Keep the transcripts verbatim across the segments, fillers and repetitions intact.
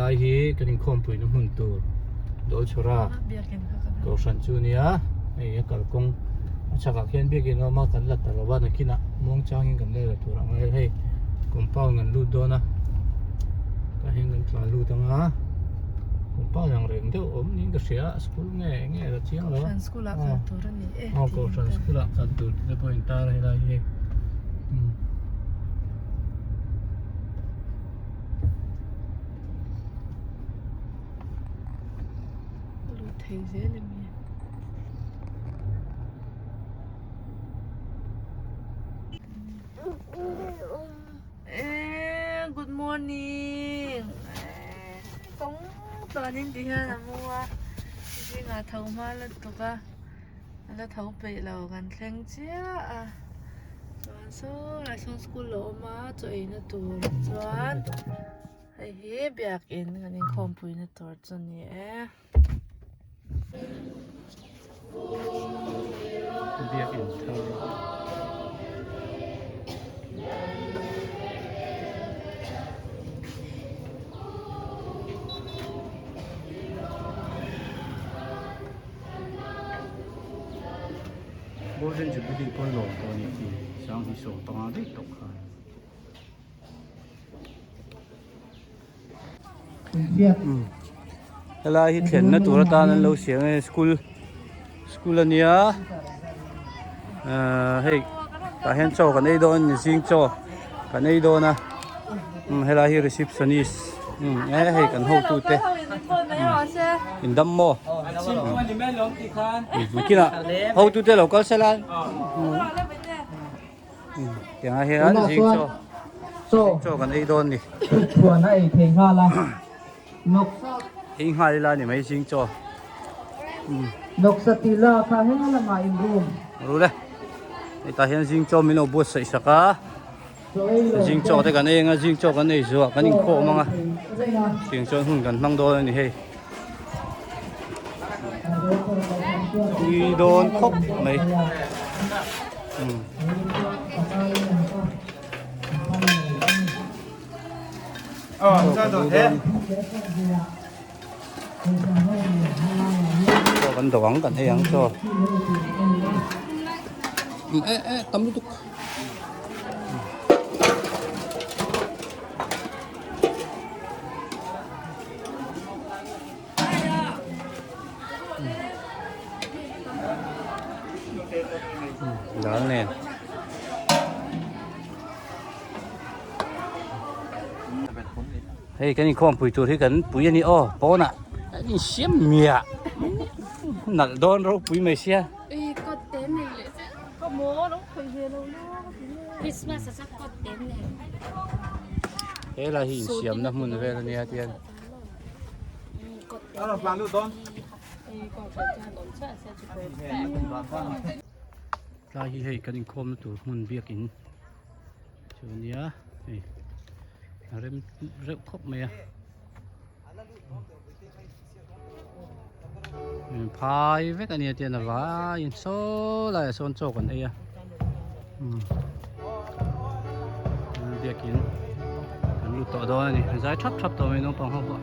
Lai hi kan inkhawmpuina hmun tur Dawlchhura, ah, biakin kha kan kohhran chu a nia. Hei, a kalkawng a chhakah khian biakin a awm a, kan la ta lo a, nakinah Muangchangin kan la la tur a ngai hei. Compound kan lut dawn a. Tah hian kan tlan lut ang a. Compound ang reng deuh awm niin ka hria, school nge nge la chiang lo a. Kohhran school-ah kal tur a ni e. Aw, kohhran school-ah kal tur te pawh intar a, helai hi. Hmm. Lut thei zel em ni. Eh, good morning. Eh, kawng tawnin ti hian a mu a. Zinga tho hma lutuk a. A la tho peih lo kan thleng chiah a. Chuan saw lai sawn school lo awm a, chaw eina tur chuan hei hi biakin kan inkhawmpuina tur chu ni e. Biakin tho. Golden Jubilee pawn lawm tawh a ni tih, sang hi sawm panga daih tawk khan. Hmm. Helai hi thlenna tur atan an lo siam e, school, school a nia. Ah, hei, tah hian chaw kan ei dawn, zing chaw kan ei dawn a. Hmm, helai hi receptionist. Hmm, eh, hei kan hotu te. Hmm. Indam maw? Hmm, nakinah hotu te lo kal sela. Hmm. Hmm, tiang a hian zing chaw. Chaw. Zing chaw kan ei dawn ni. Thuana ei thei nghal a. Noksa. Ei nghal ila ni mai zing chaw. Hmm. Noksa ti la kha he lama in room. Ru le. Hei tah hian zing chaw min lo buatsaih sak a. Zing chaw te kan ei ang a, zing chaw kan ei zuah, kan inkhawm ang a. Tiang chuan hun kan hmang dawn a ni hei. Tui dawn khawp mai. Hmm. Aw, sa dawn he. Chaw kan do ang, kan ei ang chaw. Hmm, eh, eh, tam lutuk. Dal nen. Hei, kan inkhawmpui tur hi kan pui a ni aw, pawnah. Kan insiam miah. Nalh dawn ropui mai sia. Ei, kot te nei le se. Ka maw lo khoi ve lo lo. Christmas a chak kot te nei. Helai hi insiamna hmun vel a nia tian. Alo plan lu don. Tlai hi hei kan inkhawmna tur hmun biakin chu a nia. Hei, a rem reuh khawp mai a. Phai vek a nia tian, a vai in saw laia sawn chaw kan ei a. Hmm. Biakin kan lut tawh dawn a ni. Zai thap thap tawh mai naupang ho pawh.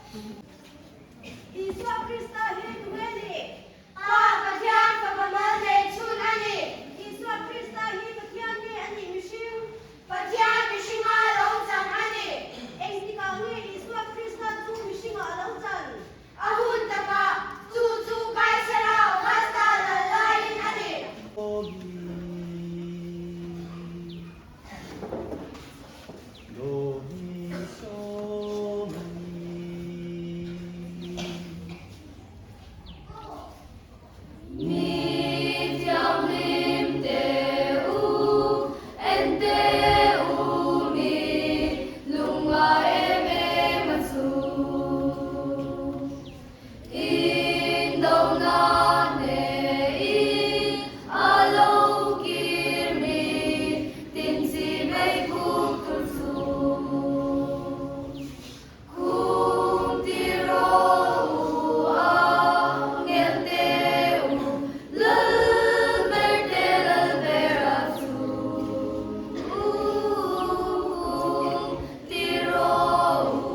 Isua Krista hi tu nge ni? Pa Pathian fapa mal nei chun a nih. Isua Krista hi Pathian nge a nih mihring? Pathian mihringa lo chang a nih. Engtikah nge Isua Krista chu mihringa a lo chang? A hun taka chu chu Kaisara Augusta lal laiin a nih. Mi thianghlim te u, en te u, mi lungngai em em a chu. Indona nei a lo kir mi, tin chi bei buk tur chu. Khum ti ro u, angel te u, lal ber te lal ber a chu. Khum ti ro u,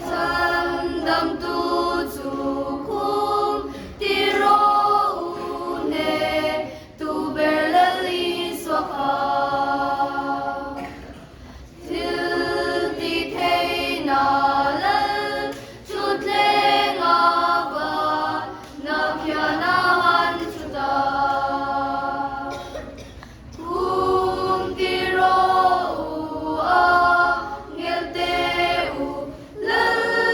sandamtu chu khum ti ro u, ne tu ber lal Isua kha. Thil ti theina lal chu tlenga va, na phiana han chu ta. Khum ti ro u, angel te u, lal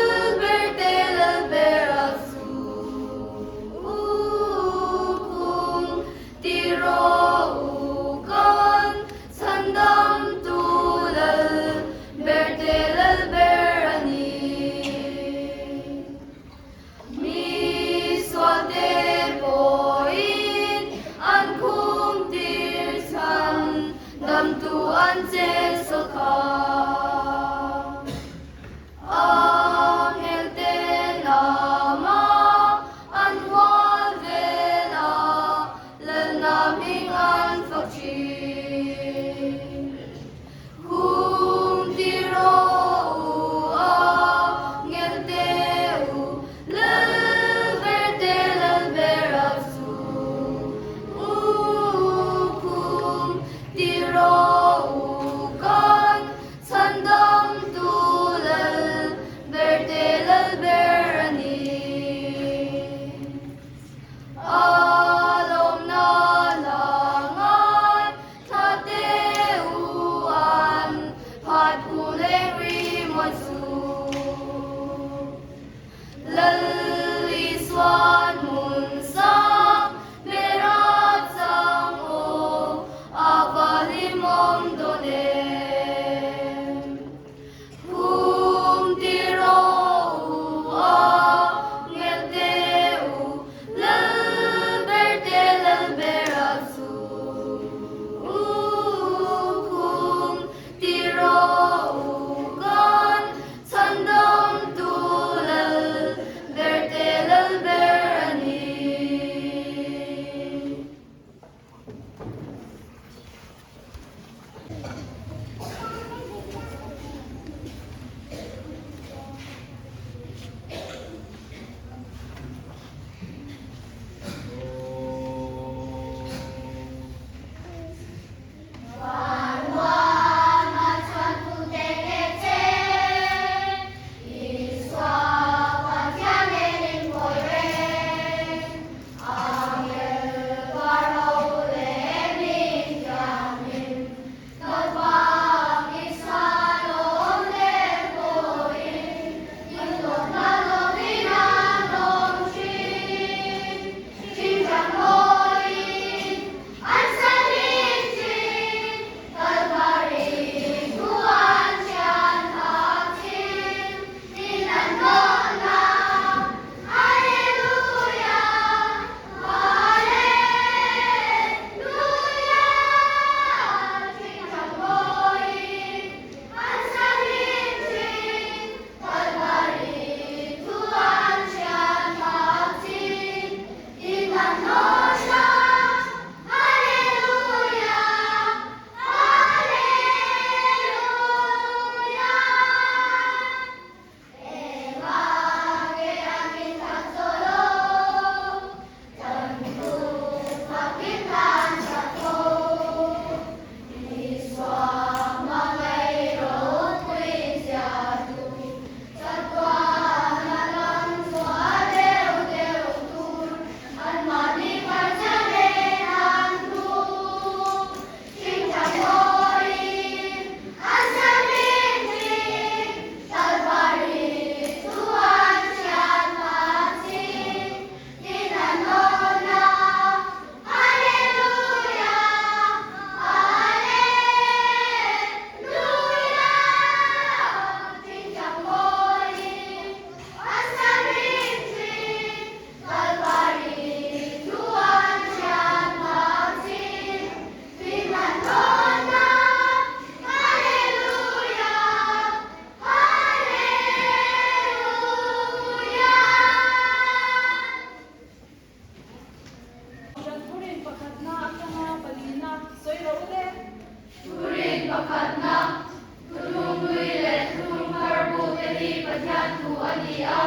A,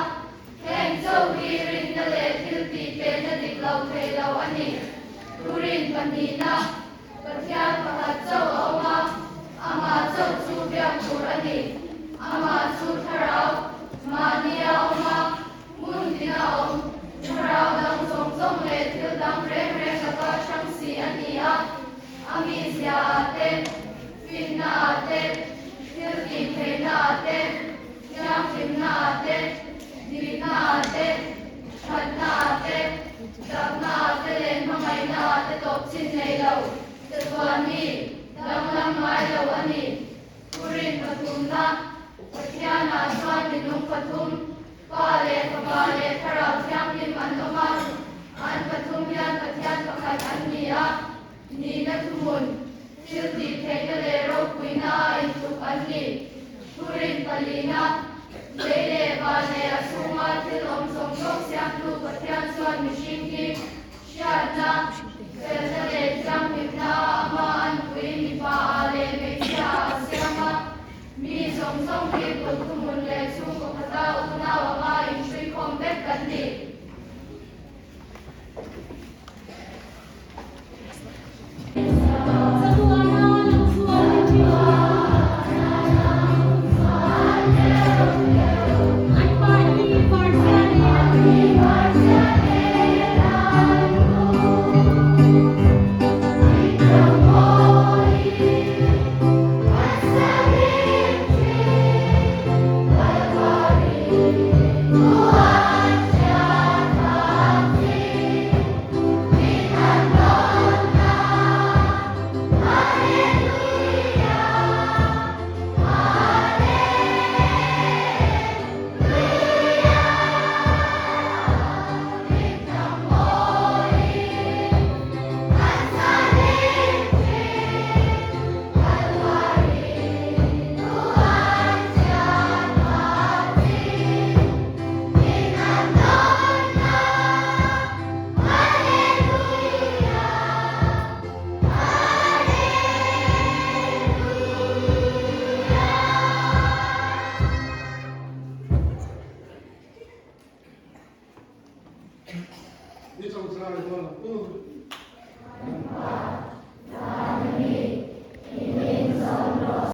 kheng chau hi rinna le thil tih pekna dik lo thei lo a nih. Thurin pahnina, Pathian pakhat chau a um a, ama chau chu biak tur a nih. Ama chu thlarau, mani a um a, hmun tina a um, thlarau dang zawng zawng le thil dang reng reng laka ṭhang si a ni a. A mizia a te, finna a te, thil tih theina a te, thianghlimna a te, dikna a te, ṭhatna a te, dapna a te le hmangaina a te tawp chin nei lo, chatuan ni, danglam ngai lo a nih. Thurin pathumna, Pathiana chuan minung pathum, Pa le Fapa le Thlarau Thianghlim an awm a, an pathum hian Pathian pakhat an ni a, nihna thuhmun, thil tih theihna le ropuina a inthuk an ni. Thurin palina, lei le van le a chhunga thil awm zawng zawng siamtu Pathian chuan mihring hi hriatna, felna le thianghlimna ama an pui mipa a le hmeichhia a siam a. Mi zawng zawng hi bul thuhmun le chhung pakhata unau anga inhrui khawm vek kan ni.